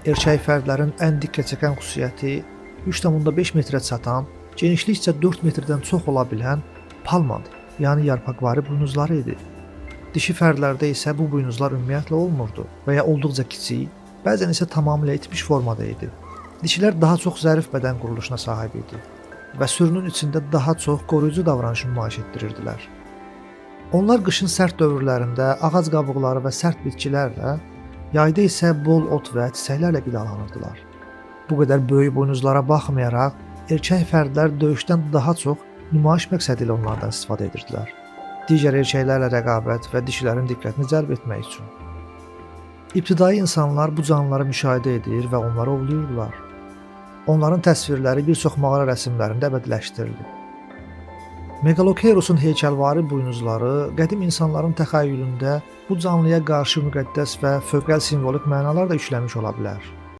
Erkək fərdlərin ən diqqət çəkən xüsusiyyəti 3,5 metrə çatan, genişlikcə 4 metrdən çox ola bilən palmant, yəni yarpaqvari buynuzları idi. Dişi fərdlərdə isə bu buynuzlar ümumiyyətlə olmurdu və ya olduqca kiçik, bəzən isə tamamilə itmiş formada idi. Dişilər daha çox zərif bədən quruluşuna sahib idi və sürünün içində daha çox qoruyucu davranış nümayiş etdirirdilər. Onlar qışın sərt dövrlərində ağac qabıqları və sərt bitkilərlə, yayda isə bol ot və çiçəklərlə qidalanırdılar. Bu qədər böyük buynuzlara baxmayaraq, erkək fərdlər döyüşdən daha çox nümayiş məqsədi ilə onlardan istifadə edirdilər. Digər erkəklərlə rəqabət və dişilərin diqqətini cəlb etmək üçün. İbtidai insanlar bu canlıları müşahidə edir və onları ovlayırdılar. Onların təsvirləri bir çox mağara rəsmlərində əbədiləşdirilib. Megalokeirosun heykəlvari buynuzları qədim insanların təxəyyülündə bu canlıya qarşı müqəddəs və fövqəl simvolik mənalar da yükləmiş ola bilər.